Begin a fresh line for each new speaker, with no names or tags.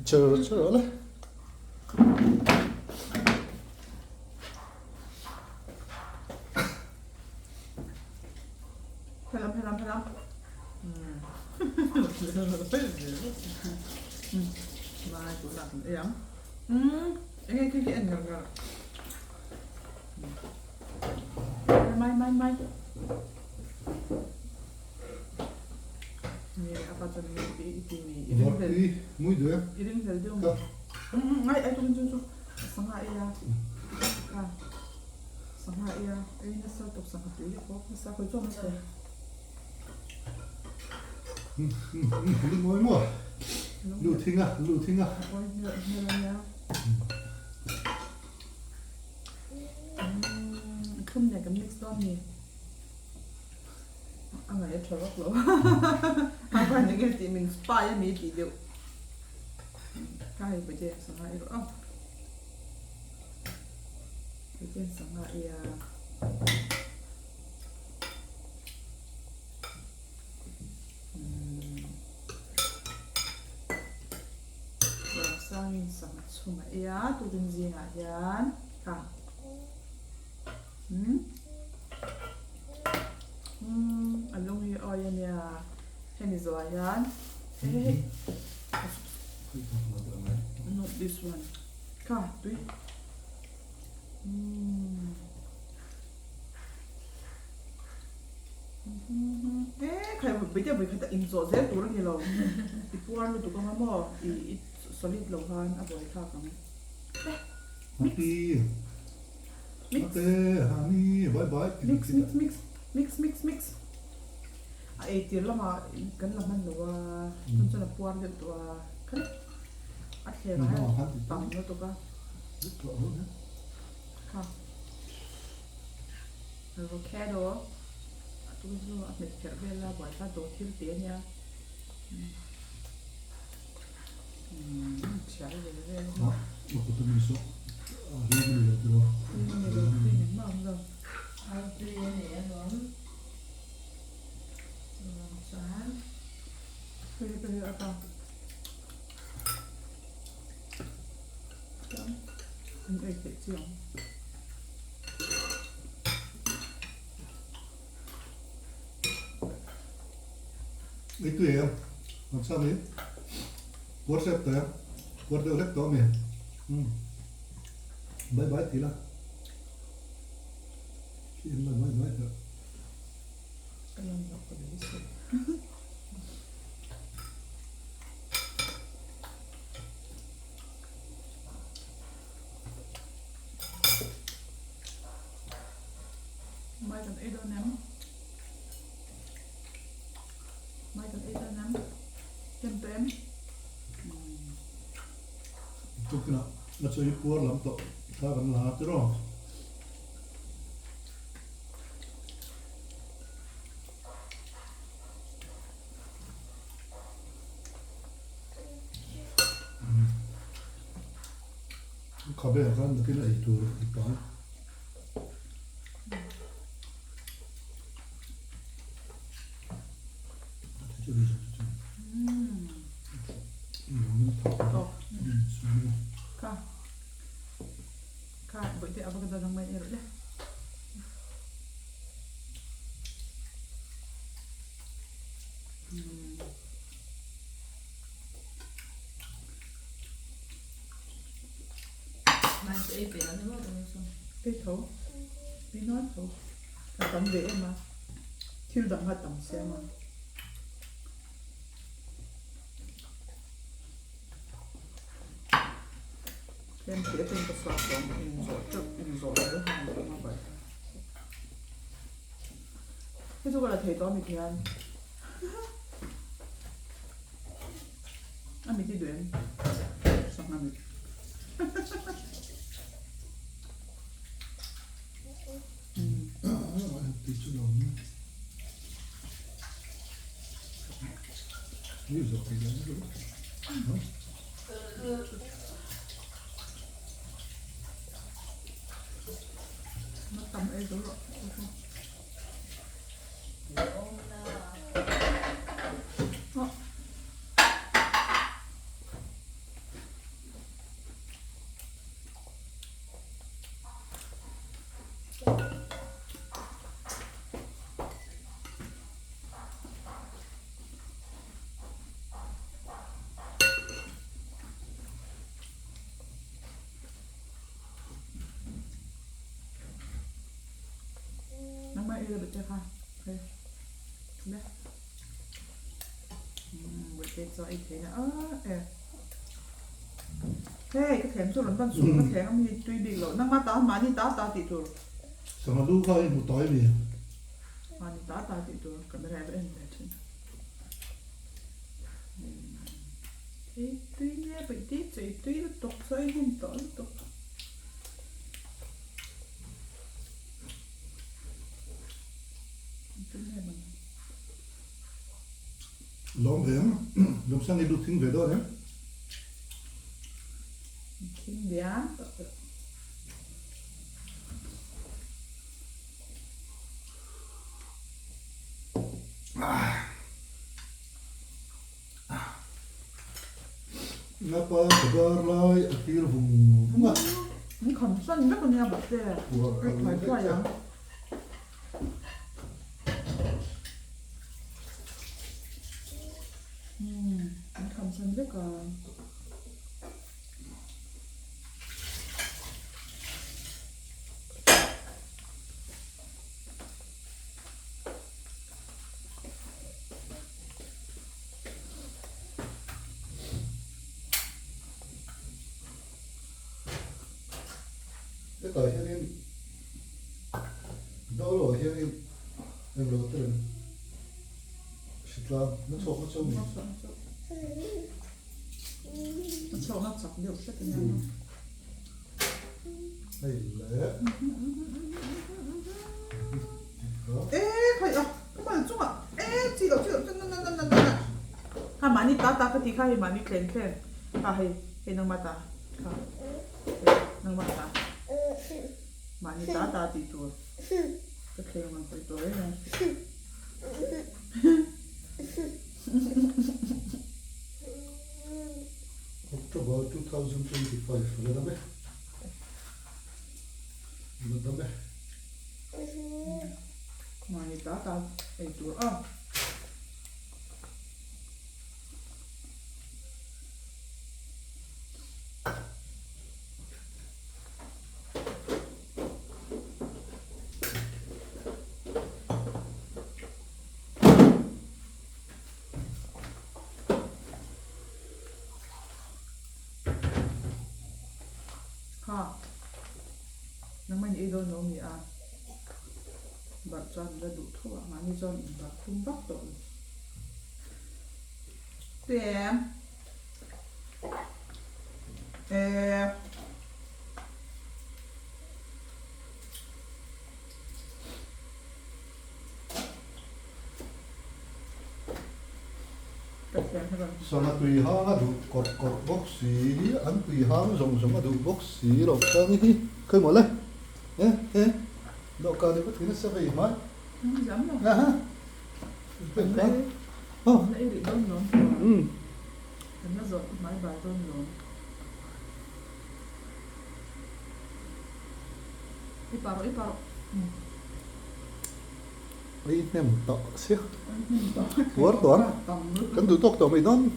Char char ale.
Helam helam helam. Mai tunah kan ei ang. Enge khi khi en ngar ngar. Mai mai mai. Nge a pa chuan enge i ti mi i ring hlel.
Mui duh em?
I ring hlel deuh mi. Ngai ai tukin chu chu sangha ei a. Kha sangha ei a ei nasa tawp sangha tui hi pawh nasa khawi chuan nasa.
Lu mawi maw? Lu thing a, lu thing a.
Awi hmel hmel a nia. Thlum nen kan mix dawn ni. A ngaih a tha vak lo. A van enge tih min spy a mi tih deuh. Ka hei pawh te sangha erawh a. Hei te sangha ei a. Ramsangin sangha chhung a ei a tukin zingah hian kha umm umm a lung hi a awi a nia hemi zawhah hian hei hei not this one kha tui umm. Eh khai bite vawi khat a inzawh zel tur a ni lo i puar lutuk anga maw i i solid lo khan a buai thlak ang eh mix mix mix mix mix mix mix mix a eitir lamah kan la hman lo a chun chuan a puar deuh tawh a kha a thler ah hian tam lutuk a kha. Avocado a tum chu a hmet kherh vel a buai kha dawt thil tih a nia umm chhiar ve vel a nia.
A kut a mi saw a hlim a ni lo tiraw.
Hlim a ni lo hlim engmah a awm lo.
Artui a nei alawm chuvang chuan.
Hei hi hei a ta. Chuan an ei theih chi ang.
Ei tui em? Làm sao đi? Cuốn xếp tới em? Cuốn đều hết to mì. Ừ. Bye bye tí là. Khi em là bye bye rồi.
Ka lan loh ka beisei. Mai kan ei dawn em? Mai kan ei dawn em? Tem tawh em?
Tukina a chaw hi puar lam tawh thla kan la tiraw. Khabe ah khan nakin ei tur i pai.
Kha kha bawihte avocado dang mai ei rawh le.
Mai chu ei peih lo ni maw tawng chu.
Ei tho, ei nual tho. A tam ve em a, thil dang kha a tam siam a. Tlem tih atang ka suak tawh ang inzawh teuh inzawh lo deuh ang tih a Hei chu ka la thei tawh a mit hian a mit hi duh em sangha mit Nó tầm ei zo rawh. Bawihte kha hei le Bawihte chu a ei thei na a e hei ka thlem chu rawn ban suh ka thleng a mi tui bik loh nangma ta mahni ta ta tih tur.
Sangha lu kha i hmu tawi mi.
Mahni ta ta tih tur camera erawh en ve thin. Ei tui nge Bawihte chu ei tui lutuk chu ei hnem tawh lutuk.
Lawm ve ang, Lawmsang i lu thing ve dawn em?
Thing diam.
Napa ka bar lai a tir vung vung a.
Min kham san vek a nia bawk te. Ka thuai thuai ang. Min kham san vek a.
Hetah hianin Dolo ah hianin englo te reng hritlang na chhuak na chauh ni.
Na chhuak na chak deuh hret a nia.
Hei le.
E khai a ka mal chungah e chi loh chi loh na na na na na kha mahni ta ta ka ti kha hei mahni thlen thlen kha hei hei nangmah ta kha hei nangmah ta mahni ta ta tih tur ka thleng ang sawi tawh reng a.
October 2025 la dam e la dam e.
Mahni ta ta ei tur a. Ha. Nangmah in ei dawn lo mi a? Barh chuan la duh tho a, mahni chuan in barh tum vak tawh lo. Te. Eh.
Sangha tui hang a duh kawrh kawrh bawk si hi an tui hang zawng zawng a duh bawk si lo chuan hi khawi maw le e e dawhkan i va tui nasa vei hmai aha Ei hnem tawh sia puar tawh ang kan duh tawk tawh mai dawn.